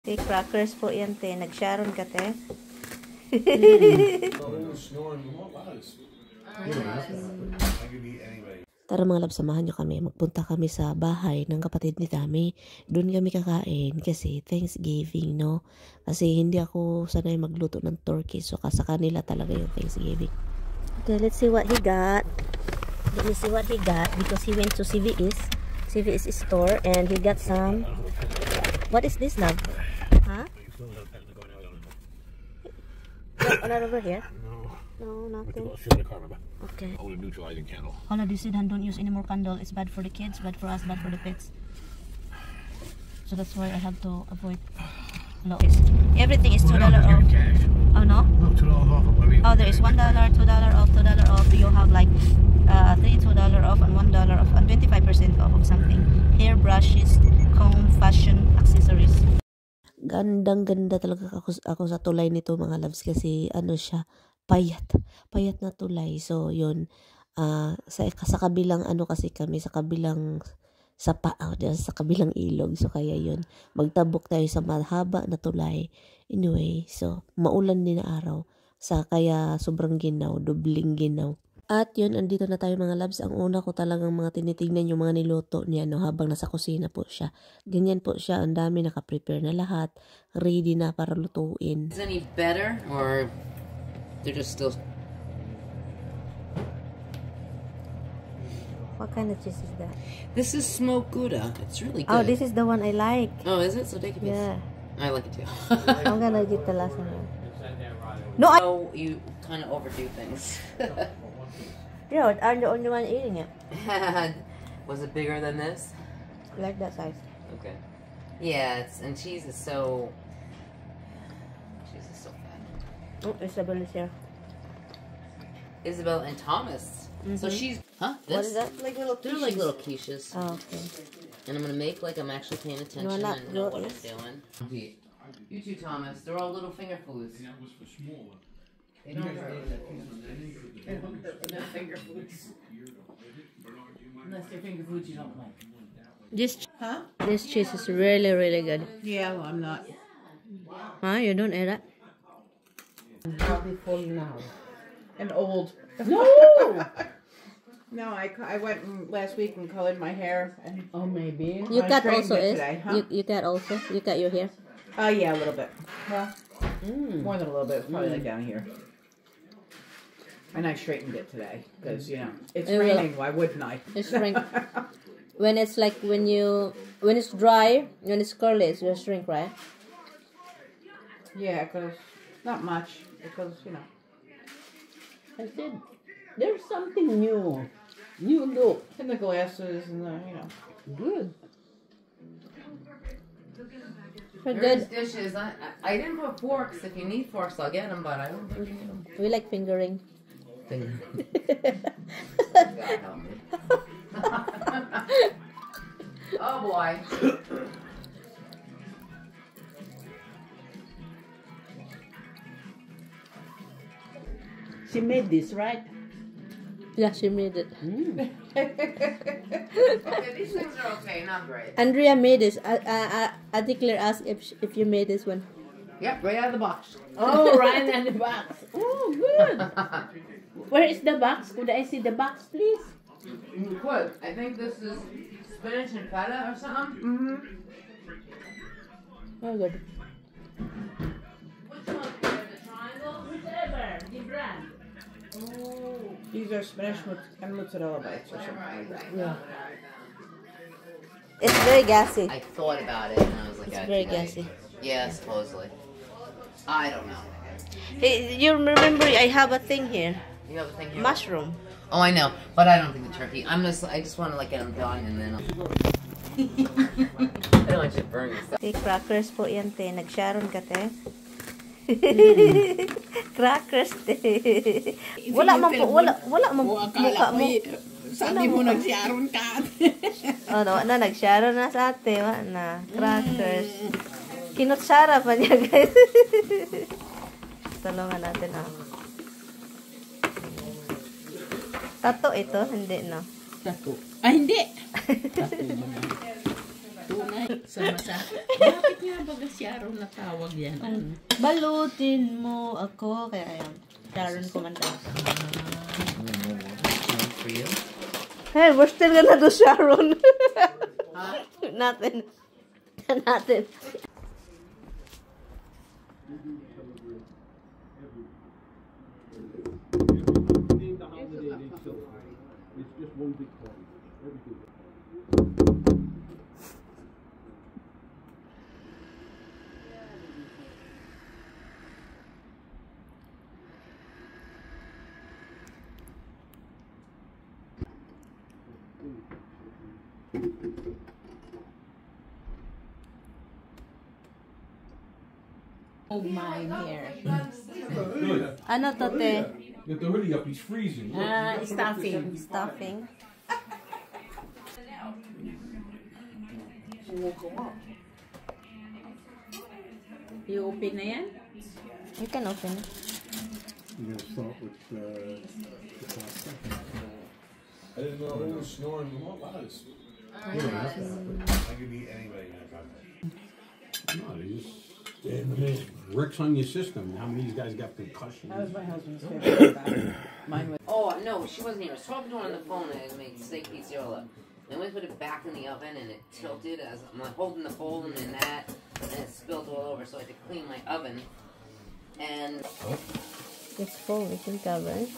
Te, crackers po yan, te. Nag-sharon ka, te. Tara mga love, samahan nyo kami. Magpunta kami sa bahay ng kapatid ni Tami. Doon kami kakain kasi Thanksgiving, no? Kasi hindi ako sanay magluto ng turkey. So, sa kanila talaga yung Thanksgiving. Okay, let's see what he got. Let me see what he got because he went to CVS store and he got some. What is this, love? Huh? Not over here? No, nothing. Okay. Only neutralizing candle. Hold on, this is don't use any more candle. It's bad for the kids, bad for us, bad for the pets. So that's why I have to avoid. No, everything is $2 off. Oh no? No, $2 off. Oh, there is $1, $2 off, $2 off. You have like $2 off and $1 off and 25% off of something. Hair brushes, comb, fashion, accessories. Gandang-ganda talaga ako sa tulay nito mga loves kasi ano siya, payat na tulay. So yun, sa kabilang ano kasi kami, sa kabilang sa kabilang ilog. So kaya yun, magtabok tayo sa mahaba na tulay. Anyway, so maulan din na araw. Kaya sobrang ginaw, dobling ginaw. At yun, andito na tayo mga loves. Ang una ko talagang mga tinitingnan yung mga niluto niya no, habang nasa kusina po siya. Ganyan po siya, ang dami naka-prepare na lahat. Ready na para lutuin. Is it any better or they're just still... What kind of cheese is that? This is smoked Gouda. It's really good. Oh, this is the one I like. Oh, is it? So take a piece. Yeah. I like it too. I'm gonna get the last one. No, So you kind of overdo things. Yeah, I'm the only one eating it. Was it bigger than this? I like that size. Okay. Yeah, and cheese is so... Cheese is so fat. Oh, Isabel is here. Isabel and Thomas. So she's... Huh? This? What is that? Like little quiches. They're like little quiches. Oh, okay. And I'm going to make like I'm actually paying attention No, not and know what I'm yours. doing. You too, Thomas. They're all little finger foods. That was for smaller. They don't hurt. They don't hurt enough finger foods. Unless they're finger foods you don't like. This cheese is really, really good. Yeah, well, I'm not. Huh? You don't eat that? I'm probably full now. And old. No! No, I went last week and colored my hair. And Oh, maybe. You I cut straightened also, it is? today, huh? You cut also? You cut your hair? Yeah, a little bit. Well, more than a little bit. It's probably like down here. And I straightened it today because you know it's It will. raining. Why wouldn't I? It's shrink. When it's like when it's dry, when it's curly, it's will shrink, right? Yeah, because not much. Because you know. I said, there's something new. New look. And the glasses and the you know. Good. We're There's good. dishes. I didn't put forks. If you need forks, I'll get them, but I don't think you need them. We like fingering. God help me. Oh boy. She made this, right? Yeah, she made it. Okay, these things are okay, not great. Andrea made this. I declare ask if you made this one. Yep, right out of the box. Oh, right in the box. Oh, good. Where is the box? Could I see the box, please? You could. I think this is spinach and feta or something. Oh, good. Which one? The triangle? Whichever, the brand. Oh. These are spinach and mozzarella bites or something like that. Yeah. It's very gassy. I thought about it and I was like, It's I very think gassy. Yeah, supposedly. I don't know. Hey, you remember I have a thing here. You have a thing here? Mushroom. Oh, I know, but I don't think the turkey. I just want to like get them done and then. I don't want you to burn yourself. Te, crackers po yan, te. Nag-sharon ka, te. Crackers, te. Wala man mukha mo. Sabi mo nag-sharon ka. Ano, nag-sharon na sa ate. Wala na. Crackers. Kinutsara pa niya, guys. Talungan natin, Tato ito? Hindi, no? Tato. Ah, hindi. Tato naman. tunay. Sama sa, bakit nga ba Sharon na tawag yan? Ano? Balutin mo ako. Kaya ayan. Sharon kumanta. Hey, we're still gonna do Sharon. Natin. Natin. It's just one big party. Everything. Oh my hair. Good. Ano to, te? Get the hoodie up. He's freezing. Stuffing. Stuffing. You open na yan? You can open it. You're gonna start with the pasta. I didn't know who was snoring the most. I could eat anybody. No, they just wrecks on your system. How many of these guys got concussions? That was my husband's favorite. Mine was. Oh, no, she wasn't here. I was talking to her on the phone and I made steak pizzola. Then we put it back in the oven and it tilted as I'm like holding the bowl and then that, and it spilled all over, so I had to clean my oven. And It's full. We can cover it.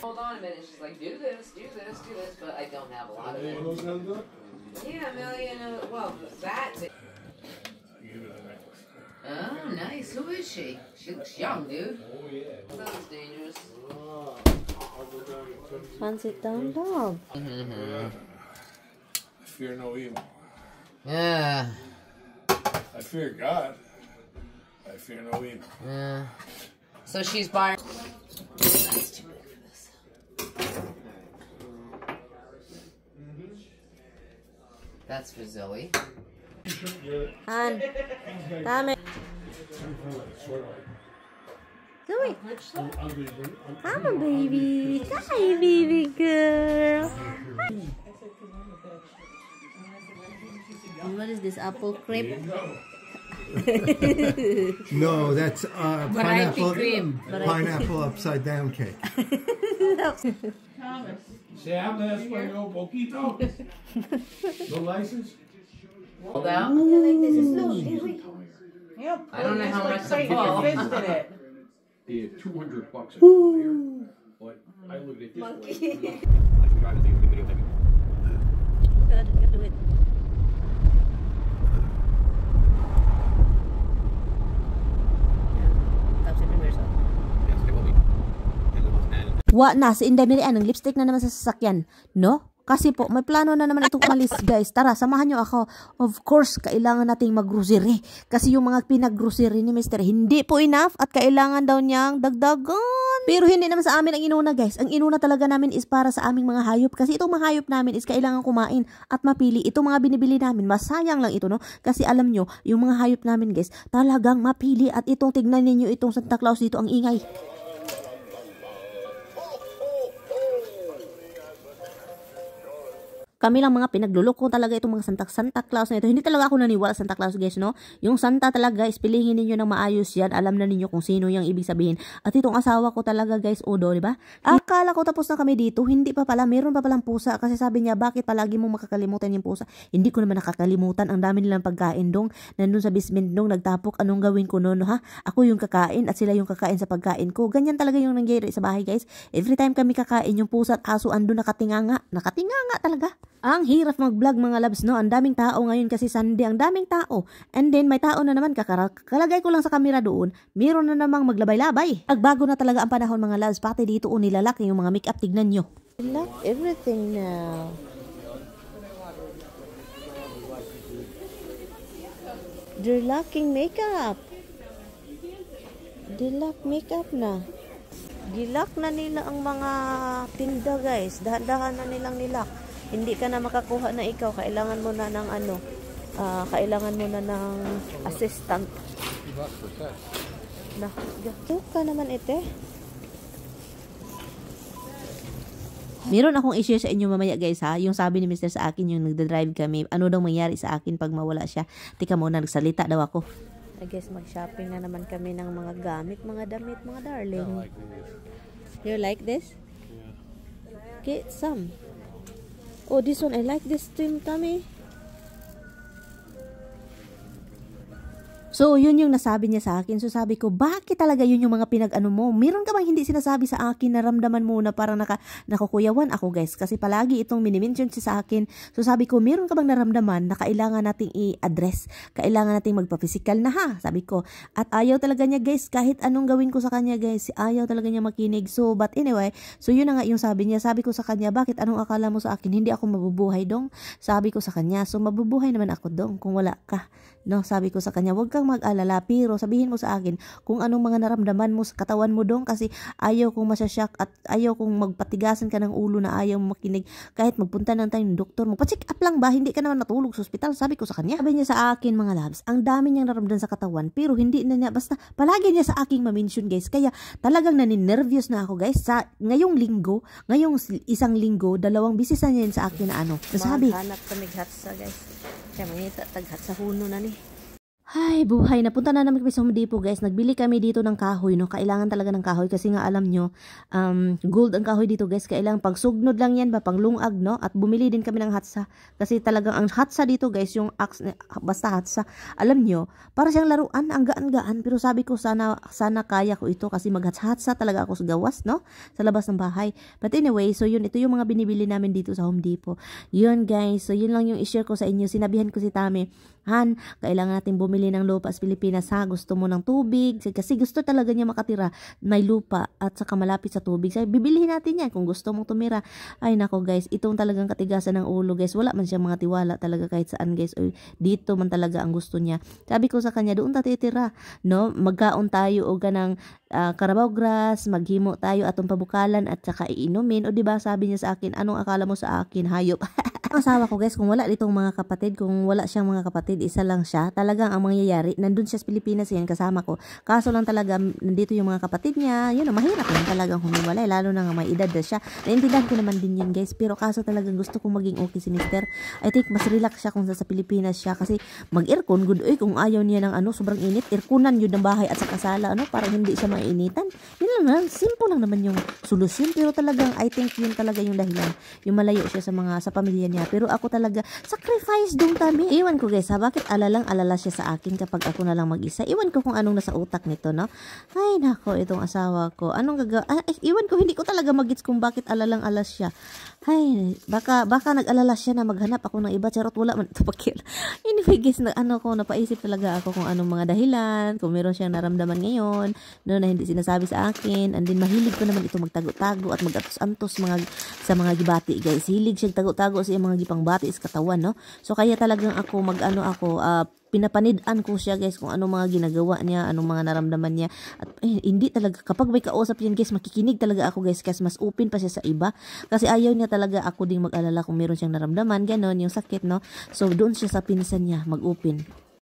hold on a minute, she's like, do this, but I don't have a lot of it. Yeah, a million, well, that. Oh, nice. Who is she? She looks young, dude. Oh, yeah. That was dangerous. Sit down dog. I fear no evil. Yeah. I fear God. I fear no evil. Yeah. So she's buying. That's too big for this. That's for Zoe. Han. Dami. Zoe. I'm a baby. Hi, baby girl. And what is this? Apple crepe? No, that's pineapple. cream. Pineapple upside down cake. Se habla español poquito. No license? Hold out. Yep. I don't know how much Like to fall. your fist in it. Yeah, $200 a year. But I look at it this way. I can try to take a video. Good, you can do it. Tapos everywhere, so. Wa na, si Inday Mirian, ng lipstick na naman sa sasakyan. No? Kasi po, may plano na naman itong umalis, guys. Tara, samahan nyo ako. Of course, kailangan nating mag-grocery. Kasi yung mga pinag-grocery ni Mr. hindi po enough at kailangan daw niyang dagdagan. Pero hindi naman sa amin ang inuna, guys. Ang inuna talaga namin is para sa aming mga hayop. Kasi itong mga hayop namin is kailangan kumain at mapili. Itong mga binibili namin, masayang lang ito, no? Kasi alam nyo, yung mga hayop namin, guys, talagang mapili. At itong, tignan ninyo, itong Santa Claus dito, ang ingay. Kami lang mga pinagluloko talaga itong mga Santa Claus na ito. Hindi talaga ako naniwala Santa Claus, guys, no? Yung Santa talaga, guys, pilihin ninyo ng maayos yan. Alam na ninyo kung sino yung ibig sabihin. At itong asawa ko talaga, guys, Udo, di ba? Akala ko tapos na kami dito. Hindi pa pala. Meron pa palang pusa. Kasi sabi niya, bakit palagi mong makakalimutan yung pusa? Hindi ko naman nakakalimutan. Ang dami nilang pagkain dong. Nandun sa basement dong, nagtapok. Anong gawin ko noon, ha? Ako yung kakain at sila yung kakain sa pagkain ko. Ganyan talaga yung nangyayari sa bahay, guys. Every time kami kakain, yung pusa at aso andun nakatinganga. Nakatinganga talaga. Ang hirap mag-vlog, mga labs, no? Ang daming tao ngayon kasi Sunday, ang daming tao. And then may tao na naman, kalagay ko lang sa camera doon, meron na namang maglabay-labay. Agbago na talaga ang panahon, mga labs, pati dito nilalaki yung mga make-up, tignan nyo. I love everything now. They're locking makeup. They lock makeup na. Gilock na nila ang mga tinda, guys. Dahan-dahan na nilang nilock. Hindi ka na makakuha na ikaw. Kailangan mo na ng ano. Kailangan mo na ng assistant. Ka naman ite. Meron akong issue sa inyo mamaya guys ha. Yung sabi ni Mr. sa akin, yung nagda-drive kami, ano daw mangyari sa akin pag mawala siya. Tika muna, nagsalita daw ako. I guess mag-shopping na naman kami ng mga gamit, mga damit, mga darling. You like this? Get some. Oh, this one, I like this too, Tommy. So, yun yung nasabi niya sa akin. So, sabi ko, bakit talaga yun yung mga pinag-ano mo? Meron ka bang hindi sinasabi sa akin, naramdaman mo na parang nakukuyawan ako, guys? Kasi palagi itong minimension siya sa akin. So, sabi ko, meron ka bang naramdaman na kailangan nating i-address? Kailangan nating magpa-physical na ha? Sabi ko. At ayaw talaga niya, guys, kahit anong gawin ko sa kanya, guys, ayaw talaga niya makinig. So, but anyway, so yun na nga yung sabi niya. Sabi ko sa kanya, bakit anong akala mo sa akin? Hindi ako mabubuhay dong? Sabi ko sa kanya. So, mabubuhay naman ako dong kung wala ka. No, sabi ko sa kanya, wag kang mag-alala, pero sabihin mo sa akin kung anong mga naramdaman mo sa katawan mo dong, kasi ayaw kong masasyak at ayaw kong magpatigasan ka ng ulo na ayaw mo makinig kahit magpunta ng tayo ng doktor mo. Pa-check up lang ba? Hindi ka naman natulog sa ospital. Sabi ko sa kanya. Sabi niya sa akin, mga loves, ang dami niyang naramdaman sa katawan, pero hindi na niya, basta palagi niya sa aking ma-mention, guys. Kaya talagang naninervyos na ako, guys. Sa ngayong isang linggo, 2 bisis na niya sa akin na ano. Nasabi. Hanap kami hatsa, guys. Kaya mangita taghat sa huno na ni. Ay, buhay. Napunta na namin kami sa Home Depot, guys. Nagbili kami dito ng kahoy, no? Kailangan talaga ng kahoy kasi nga alam nyo, gold ang kahoy dito, guys. Kailangan pagsugnod lang yan ba, panglungag, no? At bumili din kami ng hatsa. Kasi talagang ang hatsa dito, guys, yung axe, basta hatsa. Alam nyo, para siyang laruan, ang gaan-gaan. Pero sabi ko, sana kaya ko ito kasi maghatsa talaga ako sa gawas, no? Sa labas ng bahay. But anyway, so yun, ito yung mga binibili namin dito sa Home Depot. Yun, guys. So yun lang yung i-share ko sa inyo. Sinabihan ko si Tami, Han, kailangan natin bumili ng lupa sa Pilipinas ha, gusto mo ng tubig, kasi gusto talaga niya makatira, may lupa at saka malapit sa tubig. Sabi, bibilihin natin yan kung gusto mong tumira. Ay nako guys, itong talagang katigasan ng ulo, guys. Wala man siyang mga tiwala talaga kahit saan, guys. O, dito man talaga ang gusto niya. Sabi ko sa kanya, doon tatitira, no? Magkaon tayo o ganang Carabao grass, maghimo tayo atong pabukalan at saka iinumin. O diba, sabi niya sa akin, anong akala mo sa akin, hayop? Ang asawa ko, guys, kung wala ditong mga kapatid, kung wala siyang mga kapatid, isa lang siya, talagang ang mangyayari, nandun siya sa Pilipinas, yan, kasama ko. Kaso lang talaga, nandito yung mga kapatid niya, yun, mahirap lang talagang humiwalay, lalo na nga may edad na siya. Naintindihan ko naman din yun, guys, pero kaso talagang gusto kong maging okay si Mister. I think mas relax siya kung sa Pilipinas siya, kasi mag-aircon, good, kung ayaw niya ng sobrang init, airconan yun ng bahay at sa kasala, para hindi siya mainitan. Yun lang, simple lang naman yung solusyon, pero talagang, I think yun talaga yung dahilan, yung malayo siya sa pamilya niya. Pero ako talaga, sacrifice dong Tami. Iwan ko, guys, ha, bakit alala siya sa akin kapag ako na lang mag-isa. Iwan ko kung anong nasa utak nito, no? Ay, nako, itong asawa ko. Anong iwan ko, hindi ko talaga mag-gets kung bakit alalang-alas siya. Ay, baka nag-alala siya na maghanap ako ng iba. Charot, wala man ito pakil. Anyway, guys, napaisip talaga ako kung anong mga dahilan, kung meron siyang naramdaman ngayon, no, na hindi sinasabi sa akin. And then, mahilig ko naman ito magtago-tago at mag-atos-antos sa mga gibati, guys. Hilig siya tago-tago sa mga gipang bati is katawan, no? So, kaya talagang ako pinapanidan ko siya, guys, kung anong mga ginagawa niya, anong mga naramdaman niya. At hindi talaga, kapag may kausap yan, guys, makikinig talaga ako, guys, kasi mas open pa siya sa iba. Kasi ayaw niya talaga ako ding mag-alala kung meron siyang naramdaman, ganon, yung sakit, no? So, doon siya sa pinsan niya, mag-open.